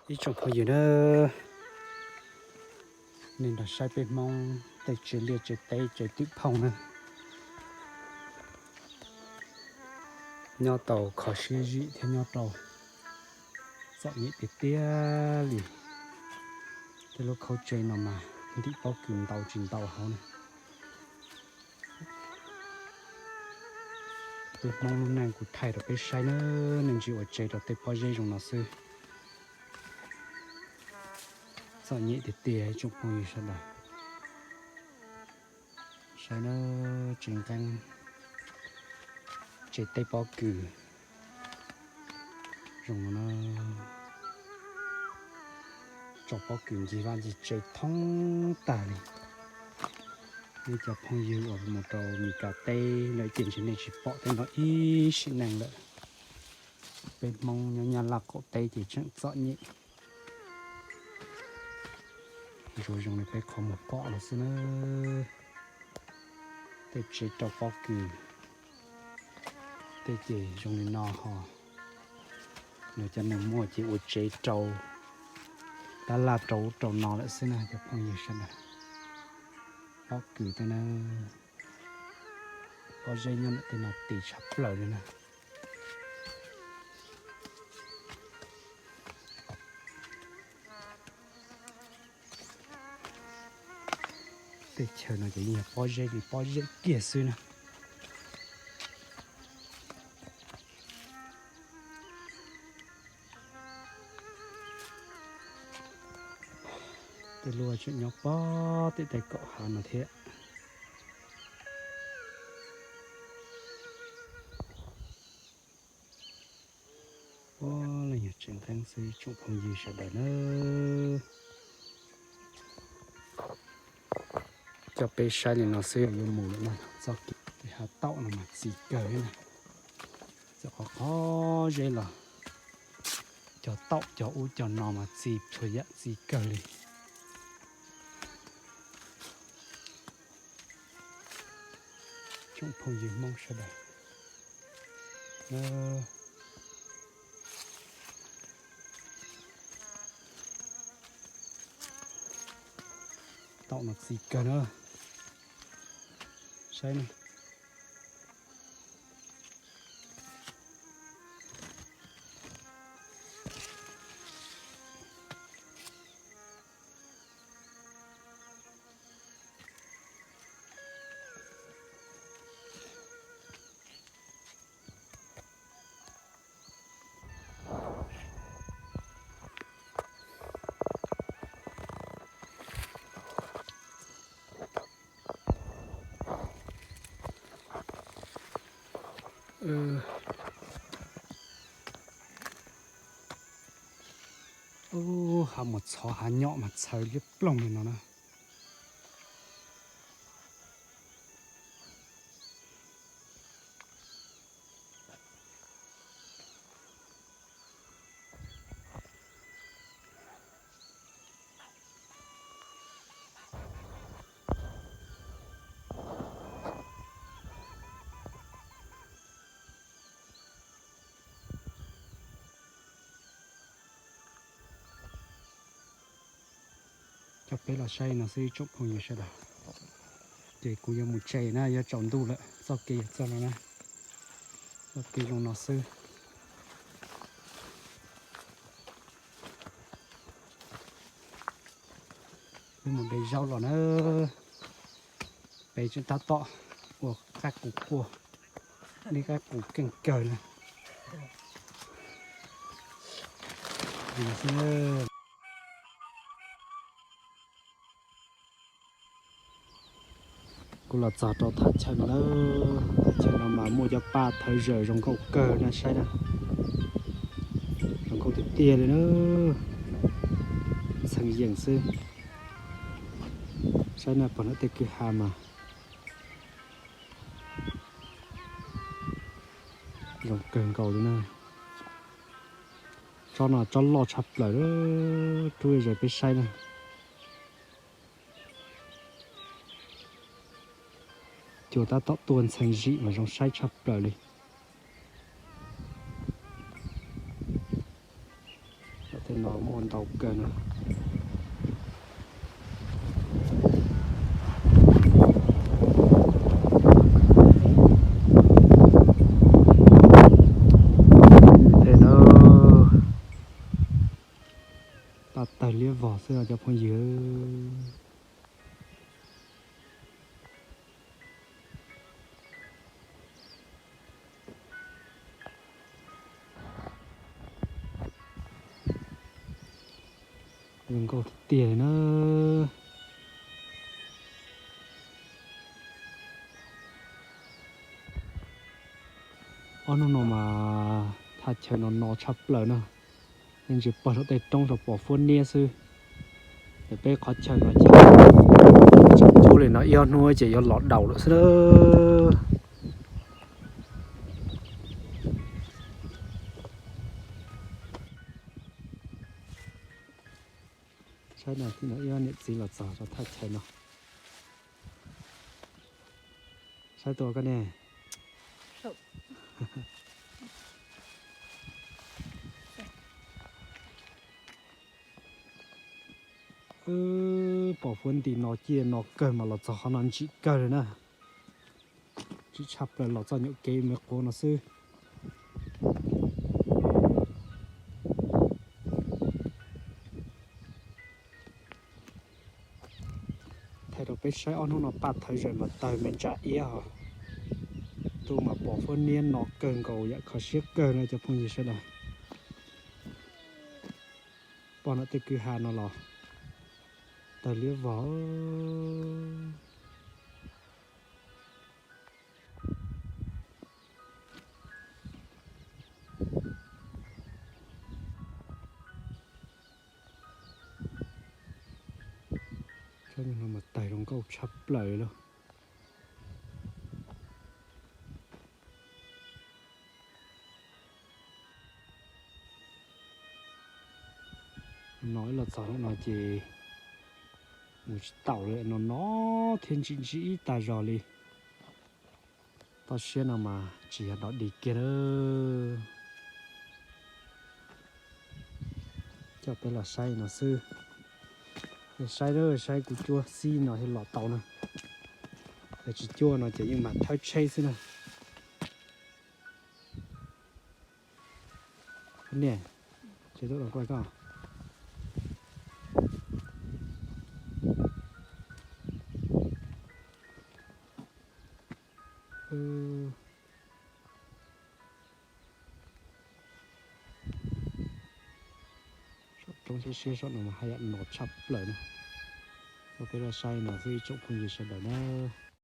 Ib tsoom phooj ywg na, nej nrog saib peb Hmoob tej tsev liaj tsev teb tsev twm phooj na, nyob tau kho siab zim thiab nyob rau txom nyem tiag tiag li. Tej lub khaub tsev no mas ntim pob kws ntau tsis ntau hauv na. Peb Hmoob lub neej kuv thaij rau peb saib na, nej ntsia ua tsev rau tej pob zeb zoo no xwb. Txom nyem tiag tiag ib tsoom phooj ywg sawv daws. Saib na, tsev nqeeb, tsev teb pob kws zoo no na. Tso pob kws ncig vaj ncig tsev thoob tag li. Nej cov phooj ywg uas mus rau Mes Kas teb lawm ces ntshe nej tsis pom tej no ib sim neej lawm. Peb Hmoob nyob Nyab Laj qaum teb ces tseem txom nyem. Ntsuav zoo li peb qhov muag pom no xwb na. Tej tsev rau pob kws, tej ces zoo li no ho. Lawv cov neeg muaj ces ua tsev rau tab laj rau ub rau no lawm xwb na cov phooj ywg sawv daws. Pob kws tej na, pob zeb nyob ntawm tej no tis tshaj plaws li na. Tej chaw no ces yeej yog pob zeb li pob zeb kiag xwb na. Tej lub tseem nyob pob tim tej kaum hav no thiab. Ua, leej yog tsev nqeeb xwb tsoom phooj ywg sawv daws na. Coj peb saib li no xwb yuav mus lawm na. Txoj kev hav taum no mas txi kawg li na. Txawm qhov qhov zeb los cog taum cog ub cog no mas txi txhua yam txi kawg li. Tsoom phooj ywg Hmoob sawv daws, taum no txi kawg na, saib na. Hav mus txhov hav nyom mas txhawv liab ploog li no na. Coj peb los saib no xwb ib tsoom phooj ywg sawv daws. Ces kuv yuav mus tsev na, yuav tsaus ntuj lawm, txoj kev yog txoj no na, txoj kev zoo no xwb. Wb mus de zaub los na, peb tseem tab tom ua qab qus quaj, dib qab qus keej kawg na. Kuv los txog rau thaj chaw no lawm, thaj chaw no mas muaj cov paj thawv zawm zoo nkauj kawg na, saib na, zoo nkauj tiag tiag li na, ntxhee yees xwb. Saib na, pom ntawm tej kwj ha mas zoo kawg nkaus li na. Tsob no tsob loj tshaj plaws, rub zes peb saib na. Cua tab tom tuaj ntxhee zim mas zoo saib tshaj plaws li. Tej no Muaj ntau kawg no. Tej no paj tawg liab vog xwb os cov phooj ywg. Zoo nkauj tiag tiag li na. Ob hnub no mas thaj chaw no no tshaj plaws na. Yeej tsis pawg saum tej roob saum pom fuab niab xwb. Ces peb qhov chaw no ces tseem cub li no ib ob hnub ces yuav los daus lawm xwb na. Saib no, ib ob niam txiv los txog rau thaj chaw no. Saib tuaj koj ne. Pom fuab nti no ciaj no kawg mas los txog qhov no ntsim kawg li na. Ntsim tshaj plaws los txoj nyuam kev me quav no xwb. Thaij rau peb saib ob hnub no paj thawv zawm mas tawg me ntsa iab os. Ntuj mas pom fuab niab no kawg nkaus yam kho siab kawg no cov phooj ywg sawv daws. Pom no tej kwj ha no los tawg liab vog. Tsob nyuag no mas tawg zoo nkauj tshaj plaws li lauj. No ib los txog no ces mus tsis taus li, no no thiab ntsim ntsim ib tag zog li. Toj siab no mas tsis yog dog dig kiag na. Coj peb los saib no xwb. Saib, saib kuv cuab xib no thiaj los tau na. Yog tsis cuab no ces yeej mag thawb tsheb xwb na. Niam, tsis tuaj los kuaj koj. Saum roob siab siab saum no mas haj yam no tshaj plaws na. Coj peb los saib no xwb ib tsoom phooj ywg sawv daws na.